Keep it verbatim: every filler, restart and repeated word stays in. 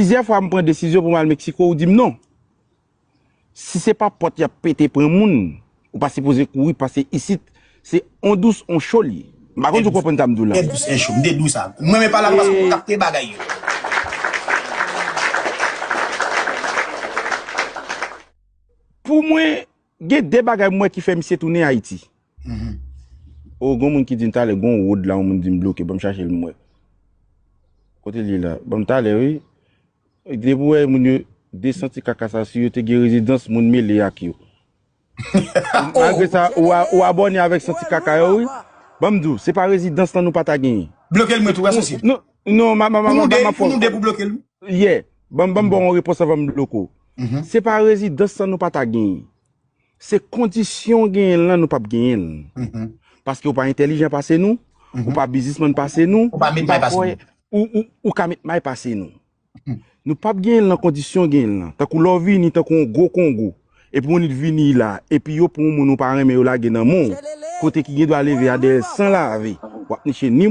Plizyè fwa m pran desizyon pou m al Meksiko, ou di m non. Si se pa pòt y ap pete pran moun, ou pa sipoze kouri pase isit. Se on dous, on cho l ye. M pa konn si w konprann sa m di w la. En dous, en cho. M te di w sa. Mwen, men pale ak ou paske m kapte bagay yo. Pou mwen, gen de bagay m wè ki fè misye tounen Ayiti. O, gon moun ki di m talè, gon wòd la, yon moun di m bloke, ban m chache l m wè. Kote l ye la? Ban m talè, wi. Depi w wè moun yo, de santi kaka sa, si yo te gen rezidans, moun mele ak yo. Malgre sa, ou a- ou abòne avèk santi kaka yo, wi. Ban m di w, se pa rezidans lan nou pa ta genyen. Bloke l mwen tou, wè sosi. Non, non, ma, ma, ma, Pou nou ma, de, ma pou nou de pou bloke l. Yeah. Ban m, ban m ba w yon repons avan m bloke w. Se pa rezidans lan nou pa ta genyen. Se kondisyon genyen l lan nou p ap genyen l. Paske ou pa entèlijan pase nou, ou pa biznismann pase nou, Ou pa met ou pa may pase kwè, nou. ou, ou, ou ka met may pase nou. Nou p ap genyen l nan kondisyon genyen l lan. Tankou lè w vini tankou yon gwo kongo, epi yon nit vini la, epi yo pran yon moun ou pa renmen yo lage nan men w, kote ki gen dwa leve a dèyè l san lave, w ap niche ni